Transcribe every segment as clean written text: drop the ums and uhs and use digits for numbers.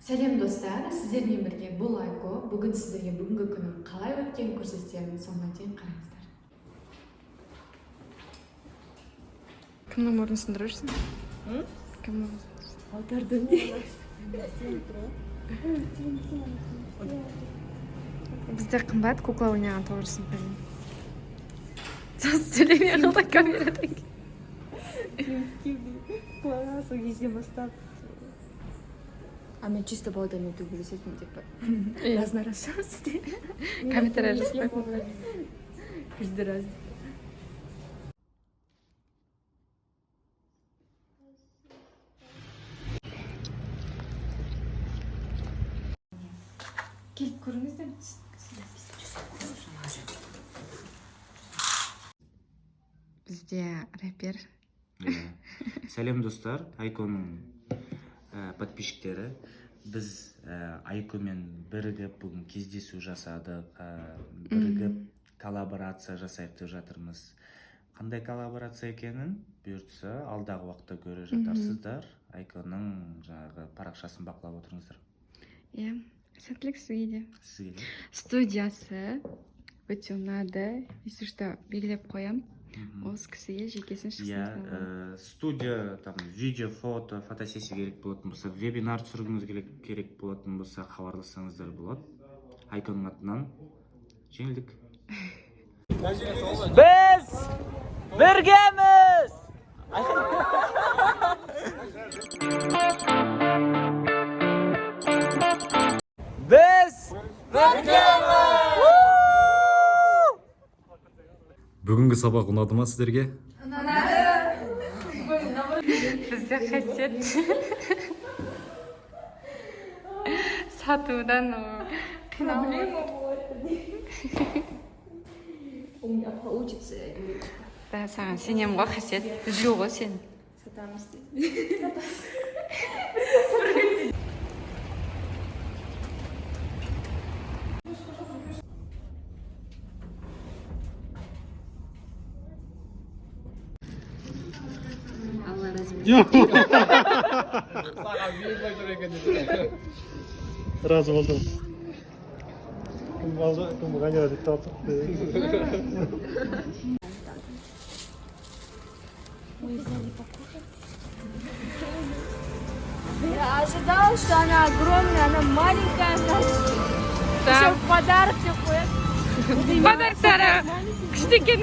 Сәлем, достар! Сіздермен бірге бұл Айко. Бүгін сіздерге бүгінгі күнім қалай өткенін көрсетемін. Соңына дейін қараңыздар. Кімнің мұрнын сындырып жүрсің? Кімнің мұрнын? Алтардың. Бізде қымбат кукла ойнаған 9 сыныпқа дейін. Сөйлемей қалды камерадан. Сол кезден бастап. А мен чисто балдармен төбелесетінмін деп Иә. раз на раз. Комментарий жазып қойдым. Каждый раз. Келіп көріңіздер. Бізде рэпер. Иә. Сәлем, достар, Айконың подписчиктері. Біз Айкомен бірігіп бүгін кездесу жасадық, бірігіп коллаборация жасайық деп жатырмыз. Қандай коллаборация екенін бұйыртса алдағы уақытта көре жатарсыздар. Айконың жаңағы парақшасын бақылап отырыңыздар. Иә, сәттілік сізге де. Сізге де. Студиясы өте ұнады. Если что, белгілеп қоямын. Осы кісіге жекесін Иә, шықсын. Студия, там видео, фото, фотосессия керек болатын болса, вебинар түсіргіңіз керек болатын болса, хабарлассаңыздар болады. Айконың атынан жеңілдік. Біз біргеміз! Біз біргеміз! Бүгінгі сабақ ұнады ма сіздерге? Бізде қасиет сатудан қиналып. У меня получится. Да, саған сенемін ғой, Қасиет. Жүр ғой сен. Сатамыз дейді. Алла разы болсын. Разы болдым. Кім алды, кім ғанира деп алды. Мы взяли покушать. Я ожидала, что она огромная, она маленькая, значит. Еще в подарок такой. Подарктары күшті екен.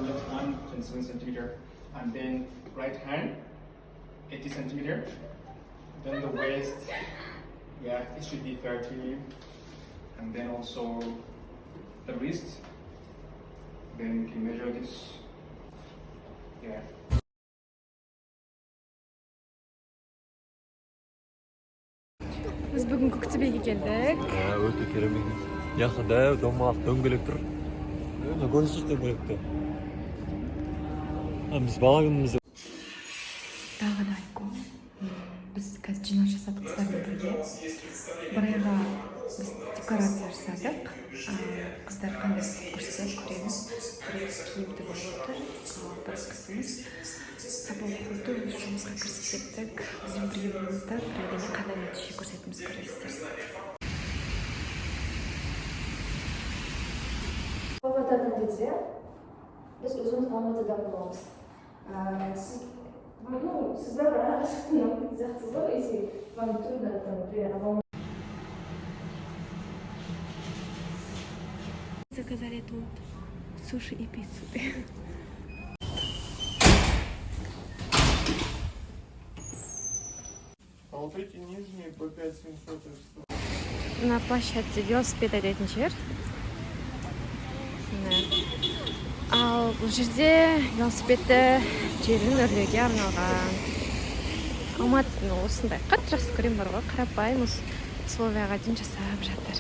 Left arm 27 centimeter, and then right hand 80 centimeter, then the waist, yeah, it should be 30, and then also the wrist, then you can measure this, yeah. Біз бүгін Көктөбеге келдік. Өте керемет. Жақта дәу домалақ дөңгелек тұр. Мына көрсетші дөңгелекті. А, біз бала күнімізде Тағы да Айко. Біз қазір жиналыс жасадық қыздармен бірге. Бір айға біз декорация жасадық. Қыздар қандай істеп көрсетеді, көреміз. Біреуіміз киім тігіп отыр, ал бір қызымыз сабақ оқуды, өз жұмысқа кірісіп кеттік. Бізбен бірге болыңыздар, бір айдан кейін қандай нәтиже көрсететінімізді көресіздер. Павлодардан десе, біз өзіміз Алматыдан боламыз. Сіз, ну, сіздер бір қашықтан алып кететін сияқтысыз ғой, если вам трудно там, например, в Алматы. Заказали тут суши и пиццу. А вот эти нижние по 5700. Мына площадьте велосипед айдайтын жер. Міне. Ал бұл жерде велосипедті жерін үрлеуге арналған. Алматыны осындай қатты жақсы көремін бар ғой, қарапайым условияға дейін жасап жатыр.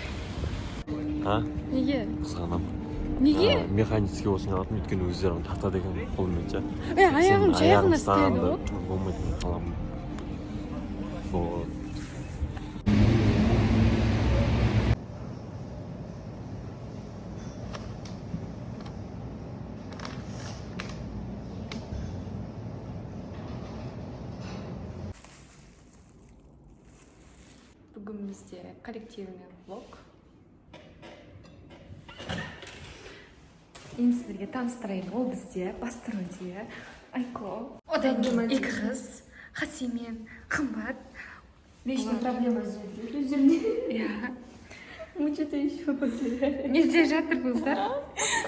А? Неге? Қызғанамын. Неге? А, механический болсын алатын, өйткені өздері тартады екен қолмен ше. Е, аяғым Сен жай аяғың ғана ұстайды ұстағанда ғой. болмайтын қаламын. Вот. Бізде коллективный влог. Енді сіздерге таныстырайын. Ол бізде бастыруде Айко. Одан кейін екі қыз, Хаси мен Қымбат. Личная проблема өздеріне. Иә. Мы что-то еще потеряли. Не істеп жатырмыздар?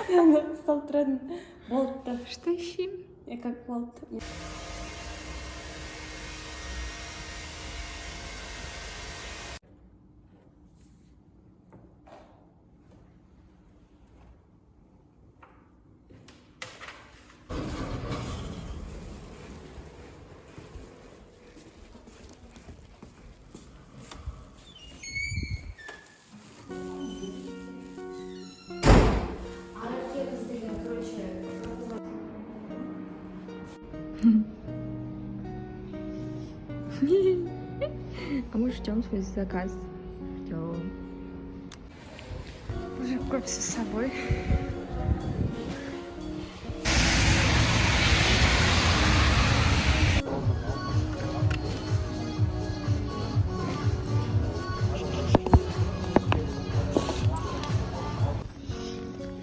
Ұстап тұратын болтты. Что ищем? Я как болт. А мы ждем свой заказ. Ждем. Уже көбісі с собой.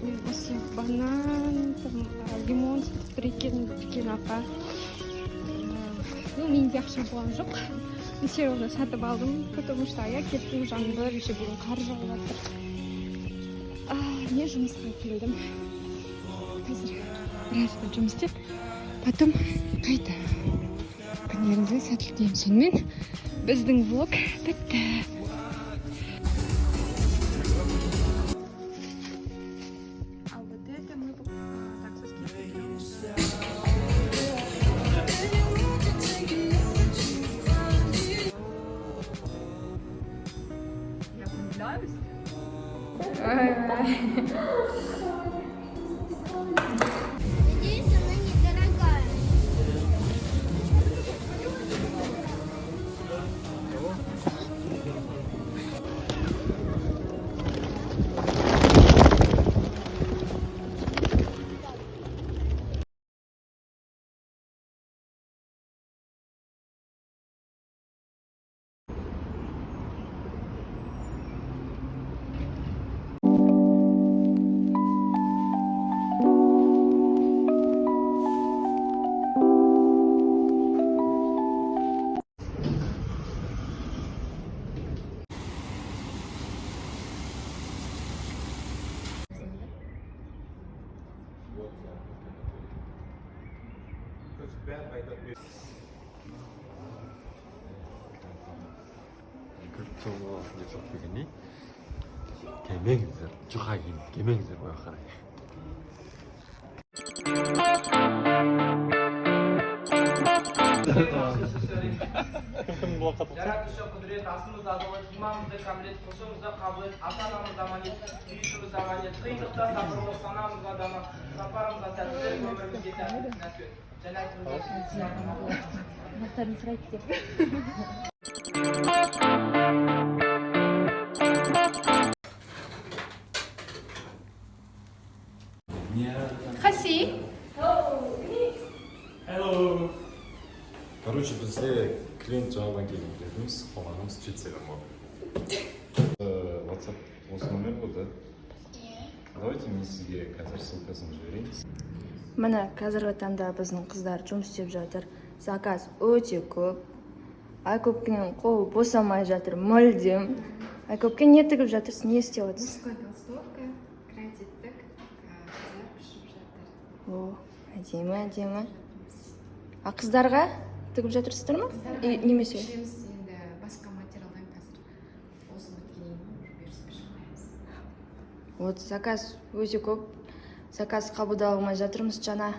Мен осы банан, там, лимон сатып тұр екен үлкен апа. Ну, менде ақша болған жоқ. Мен все равно сатып алдым, потому что аяқ кеттім, жаңбыр, еще бүгін қар жауып жатыр. Мен жұмысқа келдім. Қазір біраз жұмыс істеп, потом қайта. Күндеріңізге сәттілік тілеймін. Сонымен біздің влог бітті. А вот это мы так со скидкой берем. Я влюбляюсь. Надеюсь, она недорогая. Келмеңіздер, жұқа киініп келмеңіздер ол жаққа қарай. Кім кім блокқа тұрса? Жаратушы құдірет, асымызды адал ет, иманымызды кәміл ет, құлшымызды қабыл ет, ата-анамызды аман ет, үй-ішімізді аман ет, қиындықта сабырлы, санамызға дана, сапарымызға сәттілік, өмірімізге тәртіп нәсіп ет. Жәннатымызды Аттарын сұрайды деп. Хаси. Короче, бізде клиент жағынан келген клиентіміз, қонағымыз Жетісайдан болды. WhatsApp осы номер ғой, да? Давайте мен сізге қазір ссылкасын жіберейін. Міне, қазіргі таңда біздің қыздар жұмыс істеп жатыр. Заказ өте көп. Айкөпкенің қолы босамай жатыр мүлдем. Айкөпке, не тігіп жатырсыз, не істеп жатырсыз? Мужской толстовка, кредиттік, қыздар пішіп жатыр. О, әдемі, әдемі. А қыздарға тігіп жатырсыздар ма? И, немесе Пішеміз енді басқа материалдан, қазір осы біткеннен кейін уже бұйырса пішіп қоямыз. Вот заказ өте көп. Заказ қабылдай алмай жатырмыз жаңа.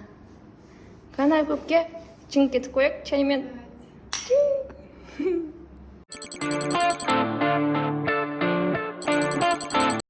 Қане, Айкөпке, чыңқ етіп қояйық чаймен. Чыңқ.